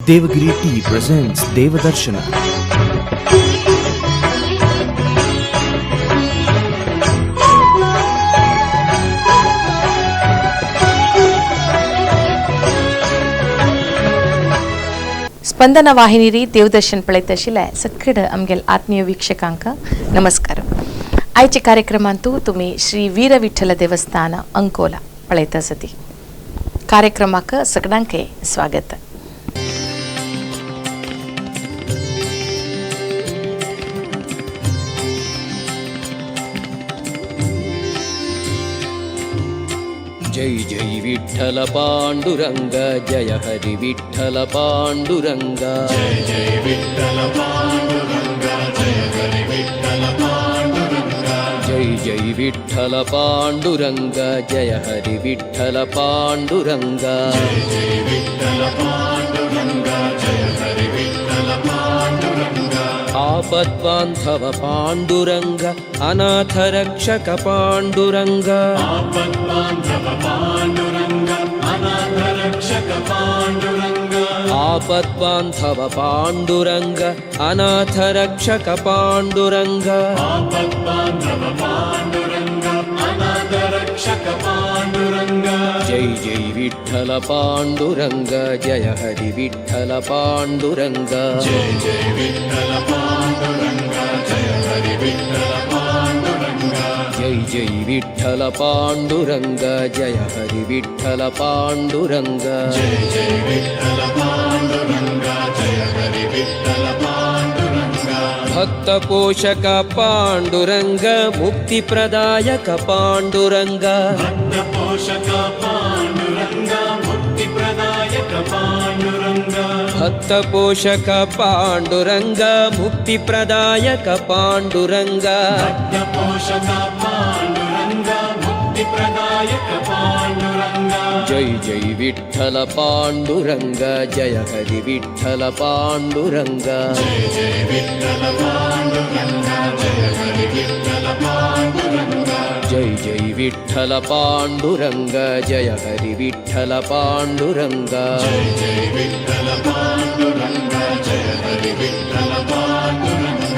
Devagiri Tea presents Devadarshana. Spandana वाहिनीरी देवदर्शन पळयत आशिल्ले सगळे आमगेले आत्मीय वीक्षकांक नमस्कार. आयच्या कार्यक्रमांतू तुमी श्री वीर विठ्ठल देवस्थान अंकोला पळयत आसती. कार्यक्रमाक सगळ्यांक स्वागत. जय जय विठ्ठल पांडुरंग जय हरि विठ्ठल पांडुरंग जय जय विठ्ठल पांडुरंग जय हरी विठ्ठल पांडुरंग जय जय विठ्ठल पांडुरंग जय हरि विठ्ठल पांडुरंग जय जय विठ्ठल पांडुरंग जय हरी विठ्ठल पांडुरंग आपद्बांधव पांडुरंग अनाथ रक्षक पांडुरंग आपद्बांधव पांडुरंग अनाथ रक्षक पांडुरंग आपद्बांधव पांडुरंग अनाथ रक्षक पांडुरंग आपद्बांधव पांडुरंग अनाथ रक्षक पांडुरंग जय जय विठ्ठल पांडुरंग जय हरि विठ्ठल पांडुरंग जय जय विठ्ठल पांडुरंग जय हरी विठ्ठल पांडुरंग जय जय विठ्ठल पांडुरंग जय हरि विठ्ठल पांडुरंग जय जय विठ्ठल पांडुरंग जय हरी विठ्ठल पांडुरंग भक्त पोषक पांडुरंग मुक्ती प्रदायक पांडुरंग भक्त पोषक पांडुरंग मुक्ती प्रदायक पांडुरंग भक्त पोषक पांडुरंग मुक्ती प्रदायक पांडुरंग भक्त पोषक पांडुरंग मुक्ती प्रदायक पांडुरंग जय जय विठ्ठल पांडुरंग जय हरि विठ्ठल पांडुरंग जय जय विठ्ठल पांडुरंग जय हरी विठ्ठल पांडुरंग जय जय विठ्ठल पांडुरंग जय हरि विठ्ठल पांडुरंग जय जय विठ्ठल पांडुरंग जय हरी विठ्ठल पांडुरंग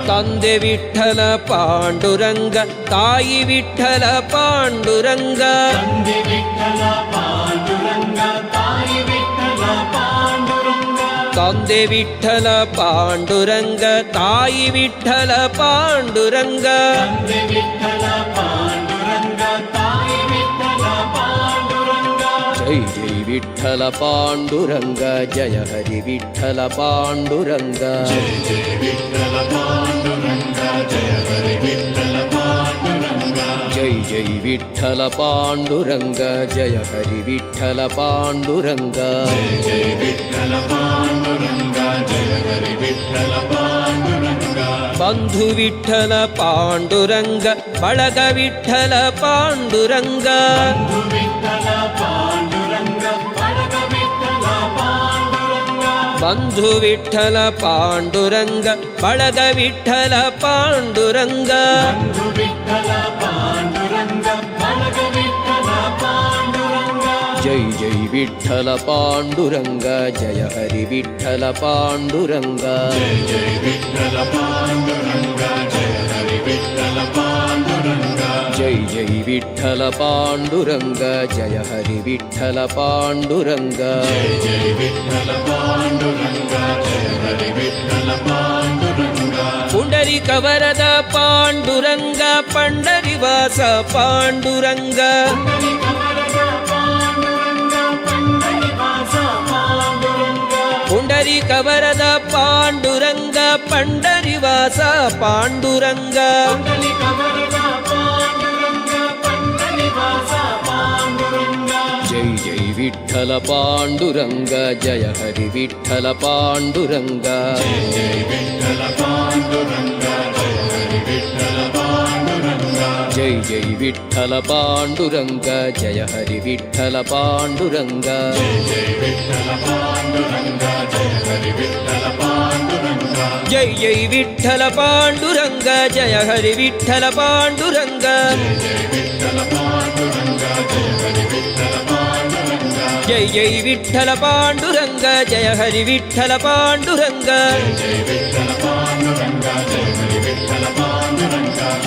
ತಂದೆ ವಿಠ್ಠಲ ಪಾಂಡುರಂಗ ತಾಯಿ ವಿಠ್ಠಲ ಪಾಂಡುರಂಗ ತಂದೆ ವಿಠ್ಠಲ ಪಾಂಡುರಂಗ ತಾಯಿ ವಿಠ್ಠಲ ಪಾಂಡುರಂಗ ತಂದೆ ವಿಠ್ಠಲ ಪಾಂಡುರಂಗ ತಾಯಿ ವಿಠ್ಠಲ ಪಾಂಡುರಂಗ ತಂದೆ ವಿಠ್ಠಲ ಪಾಂಡುರಂಗ ತಾಯಿ ವಿಠ್ಠಲ ಪಾಂಡುರಂಗ ಜೈ ಜೈ ವಿಠ್ಠಲ ಪಾಂಡುರಂಗ ಜಯ ಹರಿ ವಿಠ್ಠಲ ಪಾಂಡುರಂಗ ಜಯ ಜಯ ವಿಠ್ಠಲ ಪಾಂಡುರಂಗ ಜಯ ಹರಿ ವಿಠ್ಠಲ ಪಾಂಡುರಂಗ ಜೈ ಜೈ ವಿಠ್ಠಲ ಪಾಂಡುರಂಗ ಜಯ ಹರಿ ವಿಠ್ಠಲ ಪಾಂಡುರಂಗ ಜಯ ಜಯ ವಿಠ್ಠಲ ಪಾಂಡುರಂಗ ಜಯ ಹರಿ ವಿಠ್ಠಲ ಪಾಂಡುರಂಗ ಬಂಧು ವಿಠ್ಠಲ ಪಾಂಡುರಂಗ ಬಳಗ ವಿಠ್ಠಲ ಪಾಂಡುರಂಗ ಬಂಧು ವಿಠ್ಠಲ ಪಾಂಡುರಂಗ ಬಳಗ ವಿಠ್ಠಲ ಪಾಂಡುರಂಗ ಬಂಧು ವಿಠ್ಠಲ ಪಾಂಡುರಂಗ ಬಳಗ ವಿಠ್ಠಲ ಪಾಂಡುರಂಗ ಬಂಧು ವಿಠ್ಠಲ ಪಾಂಡುರಂಗ ಬಳಗ ವಿಠ್ಠಲ ಪಾಂಡುರಂಗ ಜೈ ಜೈ ವಿಠ್ಠಲ ಪಾಂಡುರಂಗ ಜಯ ಹರಿ ವಿಠ್ಠಲ ಪಾಂಡುರಂಗ ಜಯ ಜಯ ವಿಠ್ಠಲ ಪಾಂಡುರಂಗ ಜಯ ಹರಿ ವಿಠ್ಠಲ ಪಾಂಡುರಂಗ ಜೈ ಜೈ ವಿಠ್ಠಲ ಪಾಂಡುರಂಗ ಜಯ ಹರಿ ವಿಠ್ಠಲ ಪಾಂಡುರಂಗ ಜಯ ಜಯ ವಿಠ್ಠಲ ಪಾಂಡುರಂಗ ಜಯ ಹರಿ ವಿಠ್ಠಲ ಪಾಂಡುರಂಗ ಪುಂಡರಿಕ ವರದ ಪಾಂಡುರಂಗ ಪಂಡರಿವಾಸ ಪಾಂಡುರಂಗ ಪುಂಡರೀಕ ವರದ ಪಾಂಡುರಂಗ ಪಂಡರಿವಾಸ ಪಾಂಡುರಂಗ ಪುಂಡರಿಕ ವರದ ಪಾಂಡುರಂಗ ಪಂಡರಿವಾಸ ಪಾಂಡುರಂಗ ಪುಂಡರೀಕ ವರದ ಪಾಂಡುರಂಗ ಪಂಡರಿವಾಸ ಪಾಂಡುರಂಗ ಜೈ ಜೈ ವಿಠ್ಠಲ ಪಾಂಡುರಂಗ ಜಯ ಹರಿ ವಿಠ್ಠಲ ಪಾಂಡುರಂಗ ಜಯ ಜಯ ವಿಠ್ಠಲ ಪಾಂಡುರಂಗ ಜಯ ಹರಿ ವಿಠ್ಠಲ ಪಾಂಡುರಂಗ ಜೈ ಜೈ ವಿಠ್ಠಲ ಪಾಂಡುರಂಗ ಜಯ ಹರಿ ವಿಠ್ಠಲ ಪಾಂಡುರಂಗ ಜಯ ಜಯ ವಿಠ್ಠಲ ಪಾಂಡುರಂಗ ಜಯ ಹರಿ ವಿಠ್ಠಲ ಪಾಂಡುರಂಗ ಜೈ ಜೈ ವಿಠ್ಠಲ ಪಾಂಡುರಂಗ ಜಯ ಹರಿ ವಿಠ್ಠಲ ಪಾಂಡುರಂಗ ಜಯ ಜಯ ವಿಠ್ಠಲ ಪಾಂಡುರಂಗ ಜಯ ಹರಿ ವಿಠ್ಠಲ ಪಾಂಡುರಂಗ जय जय विठ्ठल पांडुरंग जय हरि विठ्ठल पांडुरंग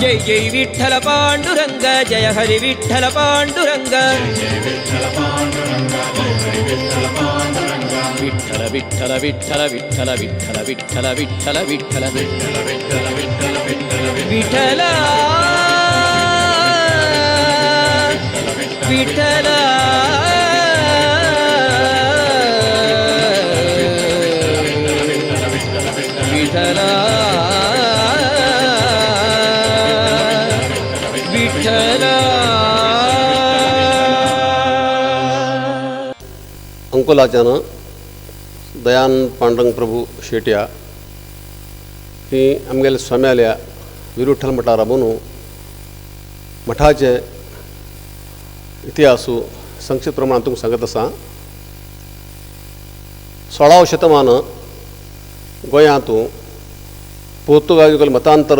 जय जय विठ्ठल पांडुरंग जय हरि विठ्ठल पांडुरंग विठ्ठल विठ्ठल विठ्ठल विठ्ठल विठ्ठल विठ्ठल विठ्ठल विठ्ठल विठ्ठल विठ्ठल विठ्ठल विठ्ठल। अंकोलाच्यान दयानंद पांडुरंग प्रभू शेट्या ही आमगेल्या स्वाम्याल्या वीरविठ्ठल मठार राबोवन मठाचे इतिहासू संक्षिप्त प्रमाणात तुमकां सांगत आसा। 16व्या शतमान गोंयांत पोर्तुगाज मतांतर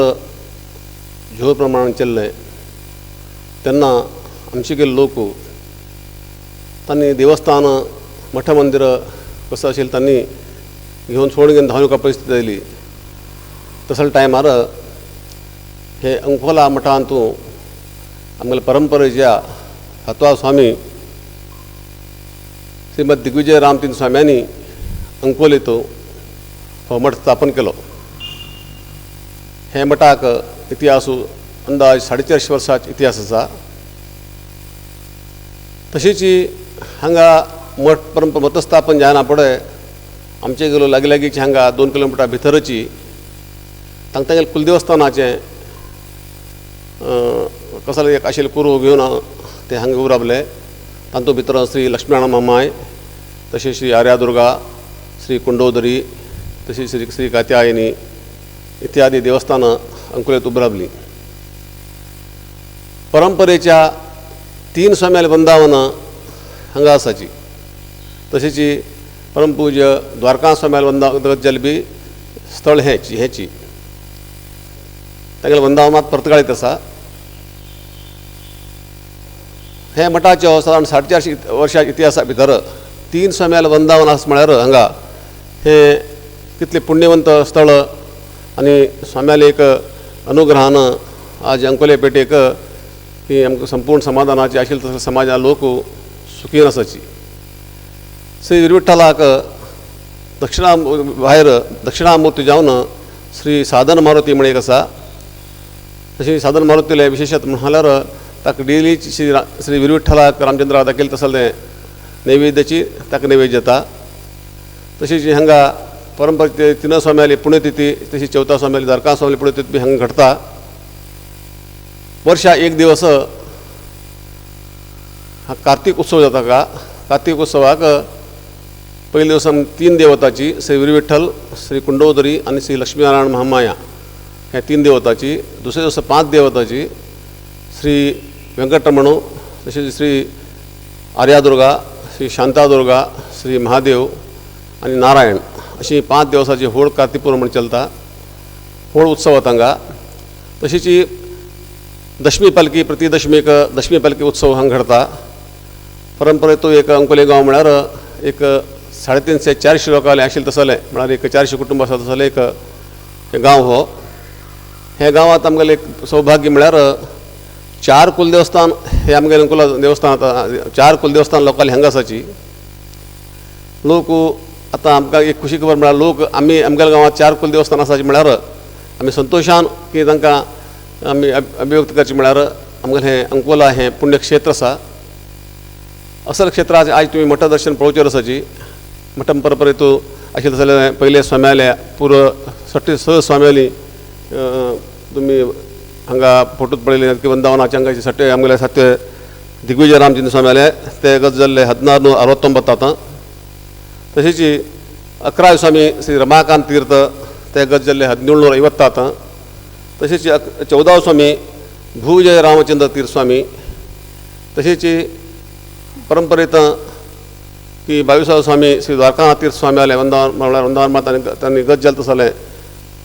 जोर प्रमाणान चल्लें तेन्ना आमचे गेले लोक तांणी देवस्थान मठ मंदिर कसं आशिल्लें तांणी घेवन सोडून घेवन धांवून परिस्थिती आयली। तसल्या टायमार हे अंकोला मठांतू आमगेल्या परंपरेच्या हातवा स्वामी श्रीमद दिग्विजय रामतीर्थ स्वाम्यांनी अंकोलेंत हो मठ स्थापन केलो। हे मठाक इतिहास अंदाज 450 वर्सांचो इतिहास आसा। तशीच हांगा मठ परंपरा मतस्थापन जायना फुडें आमचे गेलो लागीं लागींचे हांगा 2 किलोमिटर भितरची तांकां तांगेले कुलदेवस्थानाचें कसले एक आशिल्लें कुरू घेवन ते हांगा उबे रावले। तातूंत भितर श्री लक्ष्मीनारायण मामाय, तशें श्री आर्यादुर्गा, श्री कुंडोदरी, तशी श्री श्री कात्यायनी इत्यादी देवस्थानां अंकोलेंत उबी रावलीं। परंपरेच्या 3 स्वाम्याले वृंदावनां हांगा आसाची। तशेंच परमपूज्य द्वारका स्वाम्याले वृंदावन जलबी स्थळ हेंची हेंची तागेलें वृंदावन मात पर्तगाळीत आसा। हे मठाचे सादारण 450 वर्सां इतिहासा भितर 3 स्वाम्याले वृंदावन आसा म्हळ्यार हांगा हें कितलें पुण्यवंत स्थळ आनी स्वाम्याले एक अनुग्रहान आज अंकोले पेठेक ही आमकां संपूर्ण समाधानाची आशिल्ले तसो समाजा लोक सुखी आसाची। श्री वीरविठ्ठलाक दक्षिणा भायर दक्षिणामूर्ती जावन श्री साधन मारुती म्हण एक आसा। तशी साधन मारुतीले विशेषत म्हणल्यार ताका डेली श्री श्री वीरविठ्ठलाक रामचंद्राक दाखयलें तसलें नैवेद्याची ताका नैवेद्य जाता। तशीच हांगा परंपरा 3 स्वाम्याली पुण्यतिथी तशी 4 स्वाम्याली द्वारका स्वाम्याली पुण्यतिथी बी हांगा घडता। वर्षा एक दिवस कार्तीक उत्सव जाता का कार्तीक उत्सवाक पयले दिवसा 3 देवताची श्री वीरविठ्ठल, श्री कुंडोदरी आनी श्री लक्ष्मीनारायण महामाया ह्या 3 देवताची, दुसरे दिवसा 5 देवताची श्री व्यंकटरमण, तशेंच श्री आर्यादुर्गा, श्री शांतादुर्गा, श्री महादेव आनी नारायण अशी 5 दिवसाची होड कार्तीक पुनव म्हण चलता। होड उत्सव हांगा। तशीच दशमी पालखी प्रति दशमीक दशमी पालखी उत्सव हांगा घडता। परंपरेतो एक अंकोले गांव म्हळ्यार एक 350 400 लोकांले आशिल्लें तसलें म्हळ्यार एक 400 कुटुंब आसा तसलें एक गांव हो। हे गांवांत आमगेलें एक सौभाग्य म्हळ्यार 4 कुलदेवस्थान हे आमगेलें अंकोला देवस्थान आतां 4 कुलदेवस्थान लोकांले हांगा आसाची। लोक आतां आमकां एक खुशी खबर म्हळ्यार लोक आमी आमगेल्या गांवांत 4 कुलदेवस्थान आसाची म्हळ्यार आमी संतोशान की तांकां आमी अभिव्यक्त करचें म्हळ्यार आमगेलें हें अंकोला हें पुण्यक्षेत्र आसा। असल क्षेत्राचें आयज तुमी मठ दर्शन पळोवचेर आसाची। मठम परंपरेतू आशिल्लें तसलें पयले स्वाम्याले पुरो 6 स्वाम्याली तुमी हांगा फोटोत पळयले की वृंदावनाचे हांगा सट्टे आमगेले सत्य दिग्विजय रामचंद्र स्वाम्याले ते गत जाल्ले 1669 आतां। तशीच 11 स्वामी श्री रमाकांत तीर्थ ते गत जाल्ले 1750 आतां। तशीच 14 स्वामी भूजय रामचंद्र तीर्थ स्वामी। तशीच परंपरेत की 22 स्वामी श्री द्वारकानाथ तीर्थ स्वामी आले वृंदावन म्हळ्यार वृंदावन मात तांणी गत जालें तसलें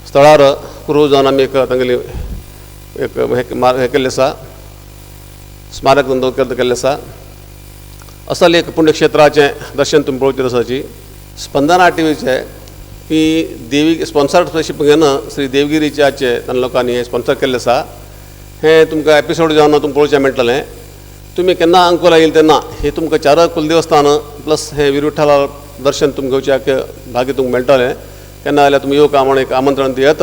स्थळार कुरू जावन आमी एक तांगेली एक हें केल्लें आसा, स्मारक केल्लें आसा। असल एक पुण्यक्षेत्राचें दर्शन तुमी पळोवचें आसाची. स्पंदना टीव्हीचे की देवी स्पॉन्सरशीप घेवन श्री देवगिरीच्याचे तांच्या लोकांनी हें स्पॉन्सर केल्लें आसा. हें तुमकां एपिसोड जावन तुमकां पळोवचें मेळटलें. तुमी केन्ना अंकोला येयल तेन्ना हे तुमकां चार कुलदेवस्थान प्लस हें वीरविठ्ठला दर्शन तुमकां घेवच्याक भाग्य तुमकां मेळटलें. केन्ना जाल्यार तुमी येवका म्हण एक आमंत्रण दियत.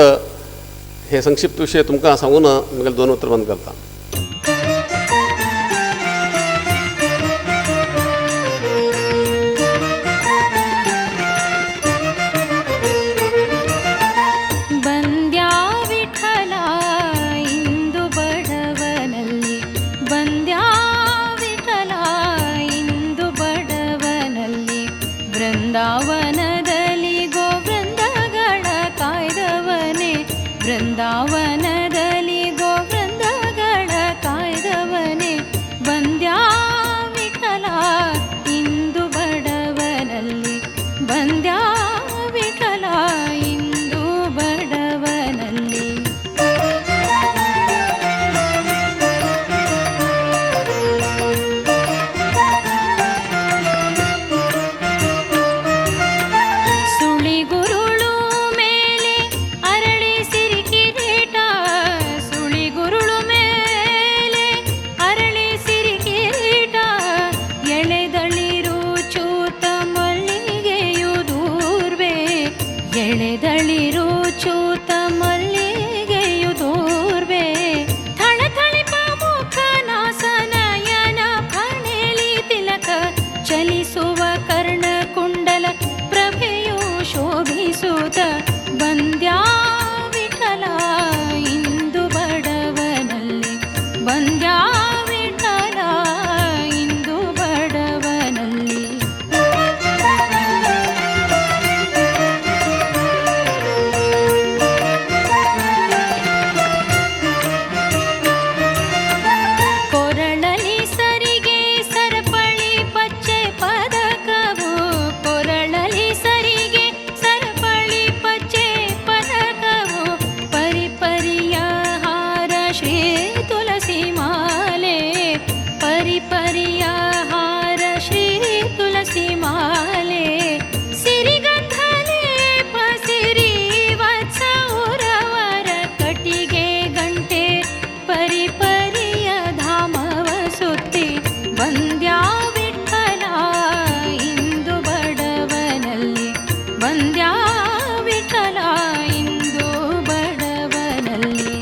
हे संक्षिप्त विशय तुमकां सांगून म्हगेलें दोन उतरां बंद करता. ವೃಂದಾವನದಲ್ಲಿ ಗೋವೃಂದಗಳ ಕಾಯ್ದವನೇ, ವೃಂದಾವನದಲ್ಲಿ ಗೋವೃಂದಗಳ ಕಾಯ್ದವನೇ, ಬಂದ್ಯಾ ವಿಠಲ ಇಂದು ಬಡವನಲ್ಲಿ, ಬಂದ್ಯಾ ವಿಠಲ ಇಂದು ಬಡವನಲ್ಲಿ. ಎಳೆದಳಿರು ಚೂತ ಮಲ್ಲಿಗೆಯು ದೂರ್ವೆ, ಥಳಥಳಿಪ ಮುಖ ನಾಸನಯನ ಫಣೆಲಿ ತಿಲಕ, ಚಲಿಸುವ ಕರ್ಣ ಕುಂಡಲ ಪ್ರಭೆಯು ಶೋಭಿಸುತ್ತ, ಬಂದ್ಯಾ ವಿಠಲ ಇಂದು ಬಡವನಲ್ಲಿ, ಬಂದ್ಯಾ ವಿಠಲ ಇಂದು ಬಡವನಲ್ಲಿ. ಕೊರಳಲಿ ಸರಿಗೆ ಸರಪಳಿ ಪಚ್ಚೆ ಪದಕವು, ಕೊರಳಲಿ ಸರಿಗೆ ಸರಪಳಿ ಪಚ್ಚೆ ಪದಕವು, ಪರಿಪರಿಯ ಹಾರ ಶ್ರೀ ತುಳಸಿ ಮಾಲೆ, ಪರಿಪರಿಯ ಹಾರ ಶ್ರೀ ತುಳಸಿ ಮಾಲೆ, ಸಿರಿಗಂಧಲೇಪ ಸಿರಿ ವತ್ಸ ಉರವರ ಕಟಿಗೆ ಗಂಟೆ, ಪರಿಪರಿಯ ಧಾಮವ ಸುತ್ತಿ, ಬಂದ್ಯಾ ವಿಠಲ ಇಂದು ಬಡವನಲ್ಲಿ, ಬಂದ್ಯಾ ವಿಠಲ ಇಂದು ಬಡವನಲ್ಲಿ.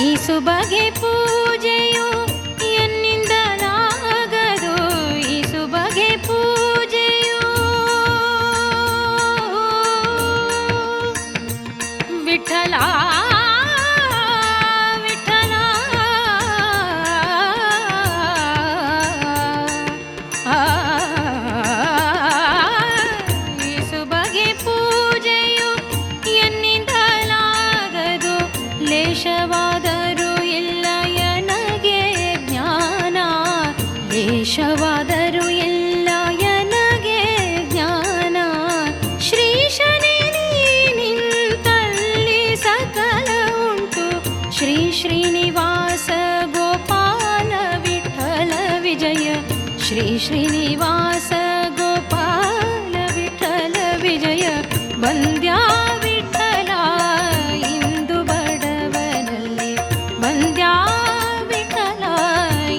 ಈ ಸುಬಗೆ ಪೂಜೆಯು ಎನ್ನಿಂದಲಾಗದು, ಈ ಸುಬಗೆ ಪೂಜೆಯು ವಿಠಲ ವಿಠಲ ಈ ಸುಬಗೆ ಪೂಜೆಯು ಎನ್ನಿಂದಲಾಗದು, ಲೇಷವಾದರೂ ಇಲ್ಲ ಎನಗೆ ಜ್ಞಾನ, ಲೇಷವಾದರೂ ಇಲ್ಲ ಎನಗೆ ಜ್ಞಾನ, ಶ್ರೀಶನೇ ನಿಂತಲ್ಲಿ ಸಕಲ ಉಂಟು, ಶ್ರೀ ಶ್ರೀನಿವಾಸ ಗೋಪಾಲ ವಿಠಲ ವಿಜಯ, ಶ್ರೀ ಶ್ರೀನಿವಾಸ ಗೋಪಾಲ ವಿಠಲ ವಿಜಯ, ಬಂದ್ಯಾ ವಿಠಲ ಇಂದು ಬಡವನಲ್ಲಿ, ಬಂದ್ಯಾ ವಿಠಲ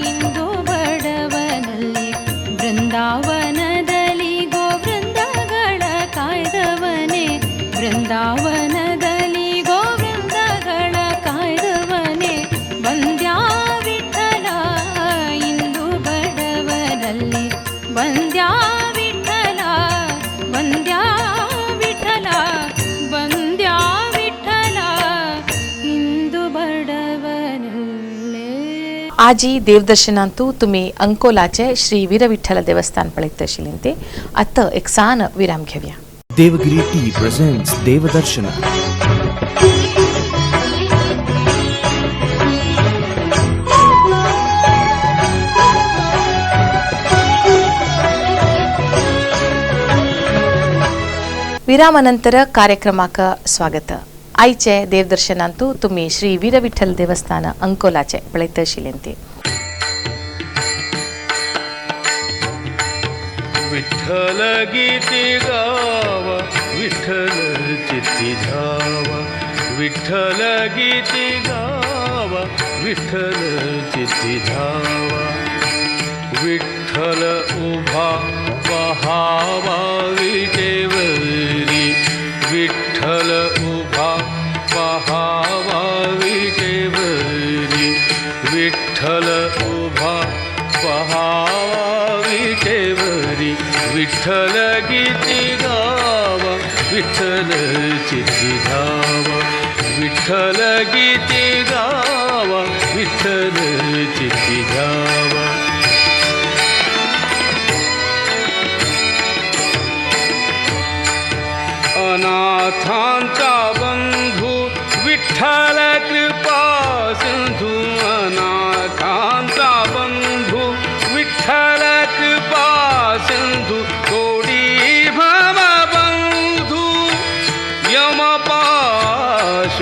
ಇಂದು ಬಡವನಲ್ಲಿ, ಬೃಂದಾವನದಲ್ಲಿ ಗೋವೃಂದಗಳ ಕಾಯ್ದವನೇ, ಬೃಂದಾವನದಲ್ಲಿ ಗೋವೃಂದಗಳ ಕಾಯ್ದವನೇ, ಬಂದ್ಯಾ ವಿಠಲ ಇಂದು ಬಡವನಲ್ಲಿ, ಬಂದ್ಯಾ ವಿಠಲ, ಬಂದ್ಯಾ ವಿಠಲ, ಬಂದ್ಯಾ ವಿಠಲ ಇಂದು ಬಡವನಲ್ಲೇ. आजी देवदर्शनांतु तुम्ही अंकोलाचे श्री वीरविठ्ठल देवस्थान पळयत आशिल्लीं ते. आतां एक सान विराम घेवया. Devagiri Tea presents Devadarshana. ವಿರಾಮ ನಂತರ ಕಾರ್ಯಕ್ರಮಕ್ಕೆ ಸ್ವಾಗತ. आयचे देवदर्शनांतू तुम्ही श्री वीरविठ्ठल देवस्थान अंकोलाचे पळयतशिलेंती. विठ्ठल गीती गावा विठ्ठल चित्ती धावा, विठ्ठल गीती गावा विठ्ठल चित्ती धावा. विठ्ठल उभा पहावा विटेवरी, विठ्ठल उभा पहावा विटेवरी, विठ्ठल उभा पहावा विटेवरी. विठ्ठल गीती गावा विठ्ठल चित्ती धावा, विठ्ठल गीती गावा विठ्ठल चित्ती धावा. अनाथांचा बंधू विठ्ठल कृपा सिंधू, अनाथांचा बंधू विठ्ठल कृपा सिंधू. तोडी भवबंधू यमपाश,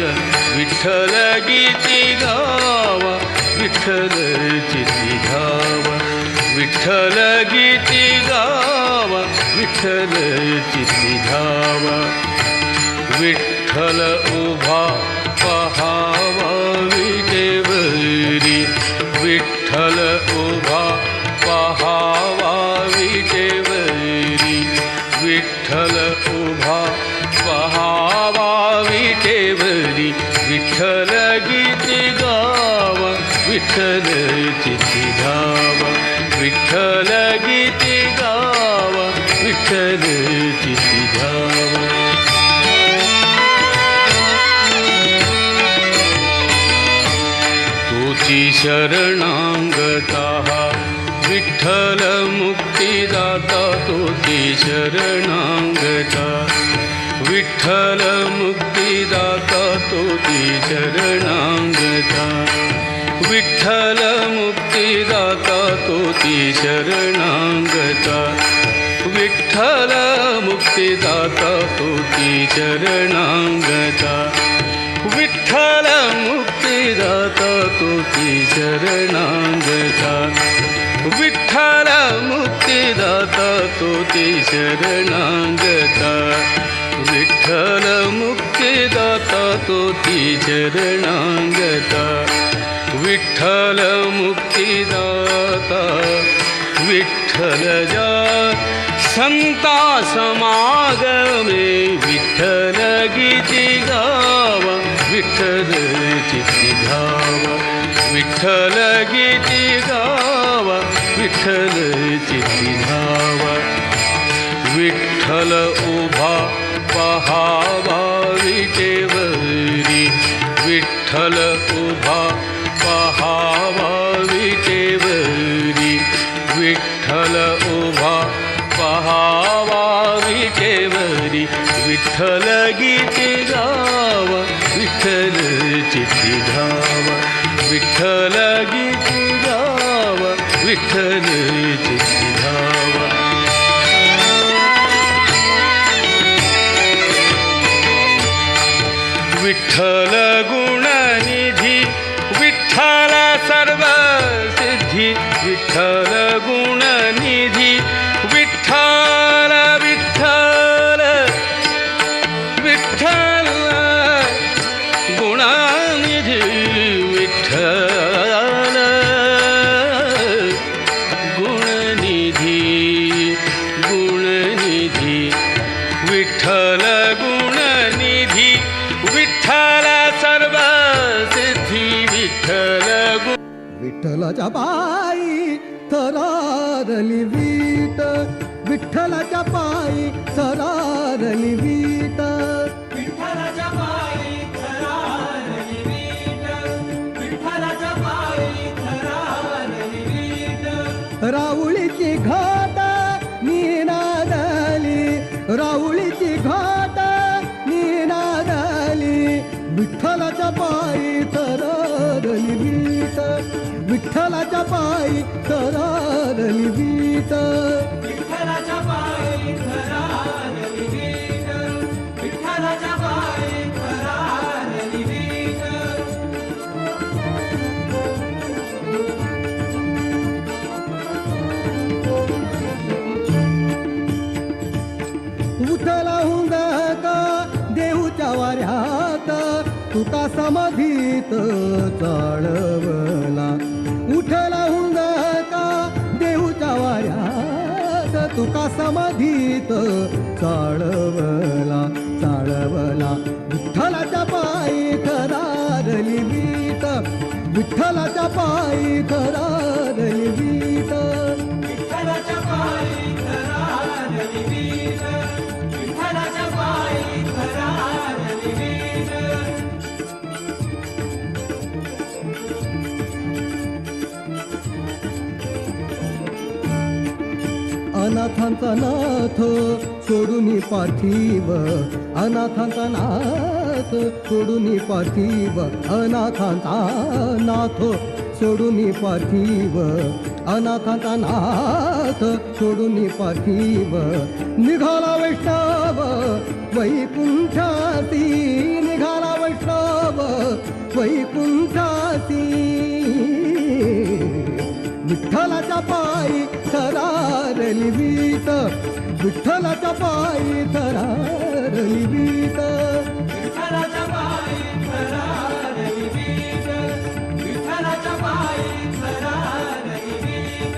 विठ्ठल गीती गावा विठ्ठल चित्ती धावा, विठ्ठल गीती गावा विठ्ठल चित्ती धावा. विठ्ठल उभा पहावा विटेवरी, विठ्ठल उभा पहावा विटेवरी, विठ्ठल उभा पहावा विटेवरी. विठ्ठल गीती गावा विठ्ठल चित्ती धावा, विठ्ठल गीती गावा विठ्ठल चित्ती धावा. तोची शरणांगता विठ्ठल मुक्तिदाता, तोची शरणांगता विठ्ठल मुक्तिदाता, तोची शरणांगता विठ्ठल मुक्तिदाता, तोची शरणांगता विठ्ठल मुक्तिदाता, तोची शरणांगता विठ्ठल मुक्तिदाता, तोची शरणांगता विठ्ठल मुक्तिदाता, तोची शरणांगता विठ्ठल मुक्तिदाता, तोची शरणांगता विठ्ठल मुक्तिदाता. विठ्ठल जा संता समागमे, विठ्ठल गीती गावा विठ्ठल चित्ती धावा, विठ्ठल गीती गावा विठ्ठल चित्ती धावा. विठ्ठल उभा पहावा विटेवरी, विठ्ठल उभा पहावा विटेवरी, विठ्ठल उभा पहावा विटेवरी. विठ्ठल गीती गावा विठ्ठल चित्ती धावा, विठ्ठल गीती गावा विठ्ठल चित्ती धावा. विठ्ठल गुणनिधी विठ्ठल सर्व सिद्धी, विठ्ठल गुणनिधी विठ्ठल विठ्ठल विठ्ठल गुणनिधी, विठ्ठल गुणनिधी गुणनिधी, विठ्ठल गुणनिधी विठ्ठल सर्व सिद्धी, विठ्ठल विठ्ठलाच्या पायी थरारली वीट, विठ्ठलाच्या पायी थरारली वीट, विठ्ठलाच्या पायी थरारली वीट, विठ्ठलाच्या पायी थरारली वीट. राऊळीची घाट निनादली, राऊळीची घाट निनादली, विठ्ठलाच्या पायी थरारली वीट, विठ्ठलाच्या पायी थरारली वीट, विठ्ठलाच्या पायी थरारली वीट, समाधीत चाळवला. उठला हुंदका देऊच्या वाऱ्यात तुका समाधीत चाळवला चाळवला. विठ्ठलाच्या पायी थरारली वीट, विठ्ठलाच्या पायी थरारली वीट. विठ्ठलाच्या पायी थरारली वीट, विठ्ठलाच्या पायी थरारली वीट. अनाथांचा नाथ सोडून पार्थिव, अनाथांचा नाथ सोडून पार्थिव, अनाथांचा नाथ सोडून पार्थिव, अनाथांचा नाथ सोडून पार्थिव. निघाला वैष्णव वैकुंठासी, निघाला वैष्णव वैकुंठासी. विठ्ठलाच्या पायी थरारली वीट, विठ्ठलाच्या पायी थरारली वीट. विठ्ठलाच्या पायी थरारली वीट, विठ्ठलाच्या पायी थरारली वीट.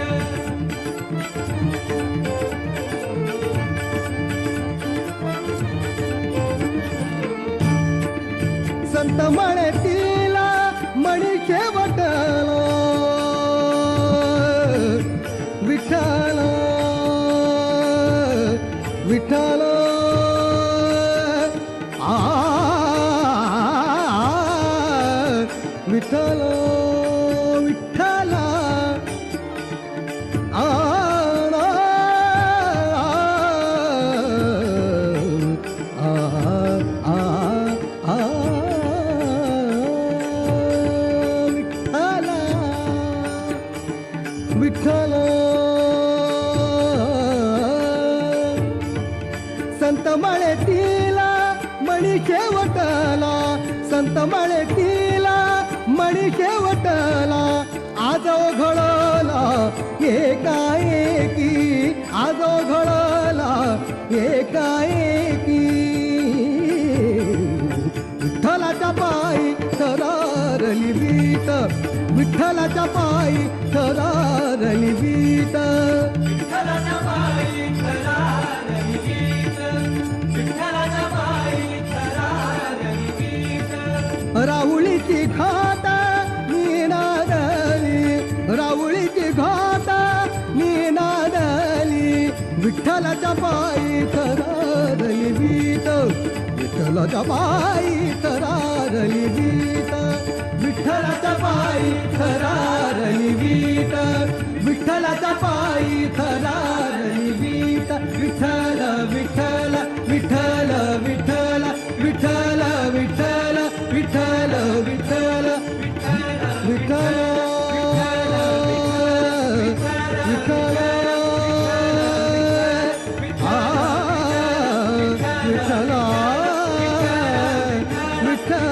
संत म्हणतीला मणी शेवटला, विठ्ठल विठ्ठल आ विठ्ठल विठ्ठल आ आ आ आ विठ्ठल विठ्ठल. संत मळेतीला मणी शेवटला, संत मळेतीला मणी शेवटला. आज घळला एकाएकी, आज घळला एकाएकी. विठ्ठलाच्या पायी थरारली वीट, विठ्ठलाच्या पायी थरारली वीट. विठ्ठलाच्या पायी थरारली वीट, विठ्ठलाच्या पायी थरारली वीट. राऊळीची घाट निनादली, राऊळीची घाट निनादली. विठ्ठलाच्या पायी थरारली वीट, विठ्ठलाच्या पायी थरारली वीट. विठ्ठलाच्या पायी थरारली वीट, विठ्ठलाच्या पायी थरारली वीट. विठ्ठल विठ्ठल विठ्ठल विठ्ठल विठ्ठल विठ्ठल विठ्ठल विठ्ठल विठ्ठल विठ्ठल आ विठ्ठल विठ्ठल.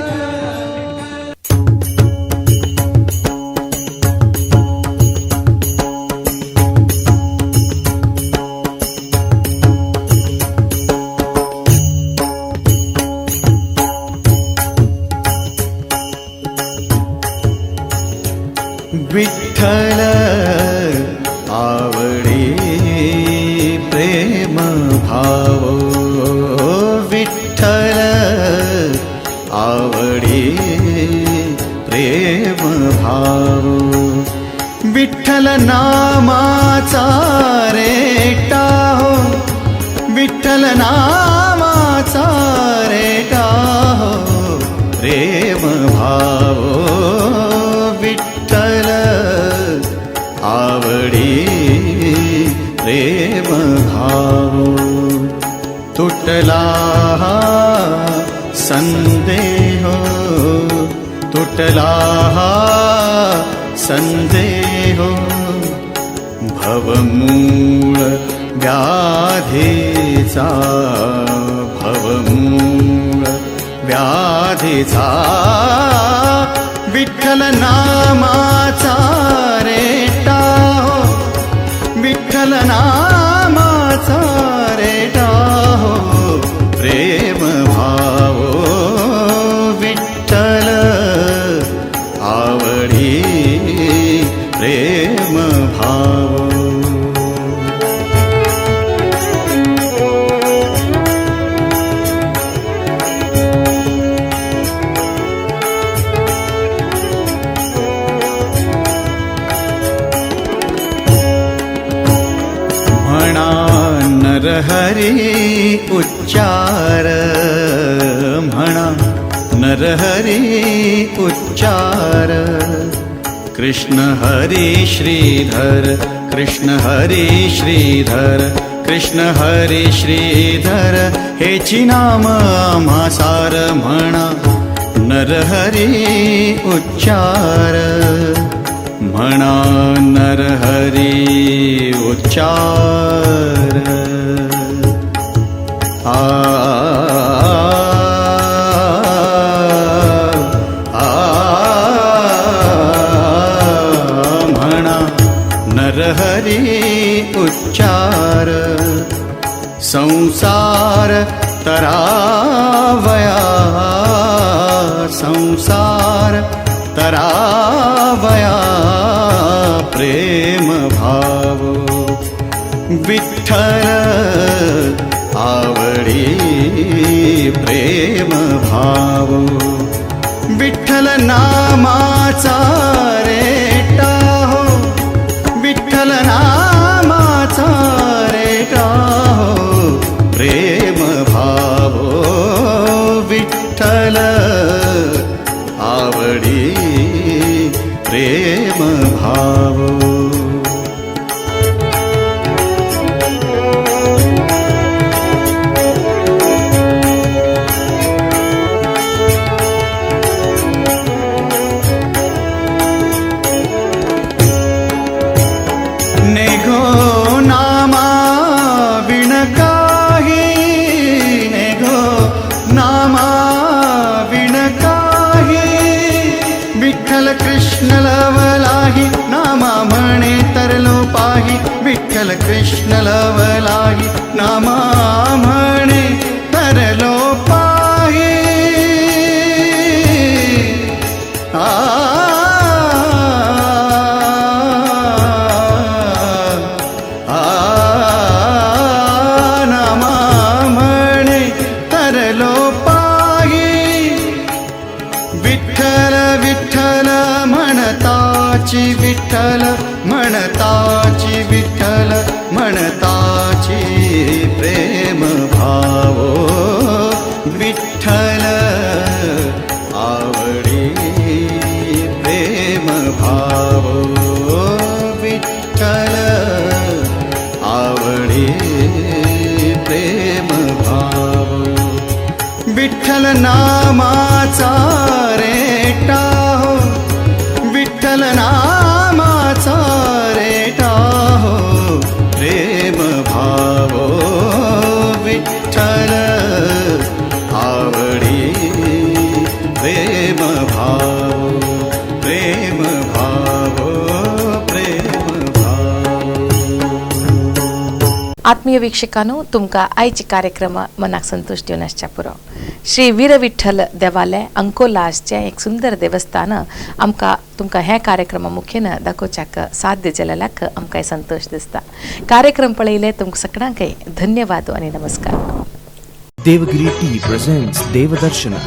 विठ्ठल आवडी प्रेम भाव, विठ्ठल आवडी प्रेम भाव. विठ्ठल नामाचा रेटा हो, विठ्ठल नामाचा रेटा हो, प्रेम भाव. विठ्ठल आवडी प्रेम भाव. तुटला संदेह, तुटला संदेह, भवमूळ व्याधीचा, भवमूळ व्याधीचा. विठ्ठल नामाचा रेटा हो, विठ्ठल नामाचा रेटा हो, प्रेम भाव. विठ्ठल. नरहरी उच्चार म्हणा नरहरी उच्चार। कृष्ण हरी श्रीधर कृष्ण हरी श्रीधर कृष्ण हरी श्रीधर हेची नाम आम्हा सार म्हणा नरहरी उच्चार म्हणा नरहरी उच्चार। आ आ म्हणा नरहरी उच्चार। संसार तरावया संसार तरावया प्रेम भाव विठ्ठल आवडी प्रेम भाव। विठ्ठल नामाचा रेटा हो विठ्ठल नामाचा रेटा हो प्रेम भाव विठ्ठल आवडी प्रेम भाव। नेघो नामा विण काही नेघो नामा विण काही विठ्ठल कृष्ण लवलाही नामा म्हणे तरलो पाही विठ्ठल कृष्ण लवलाही नामा म्हणे तरलो पाही। आ आ नामा म्हणे तरलो पाही विठ्ठल विठ्ठल म्हणताची विठ्ठल म्हणताची विठ्ठल म्हणताची प्रेम भाव विठ्ठल आवडी प्रेम भाव विठ्ठल आवडी प्रेम भाव। विठ्ठल नामाचा रेटा हो विठ्ठल नामाचा रेटा हो प्रेम भाव विठ्ठल आवडी प्रेम भाव प्रेम भाव प्रेम भाव। आत्मीय वीक्षकांनो, तुमकां आयचे कार्यक्रम मनाक संतोष दिवन आसच्या पुरो। श्री वीरविठ्ठल देवालय अंकोला आसचें एक सुंदर देवस्थान आमकां तुमकां हे कार्यक्रमा मुखेन दाखोवच्याक साध्य जाल्ल्याक आमकां संतोष दिसता। कार्यक्रम पळयले तुमकां सगळ्यांकय धन्यवाद आनी नमस्कार। Devagiri Tea presents Devadarshana.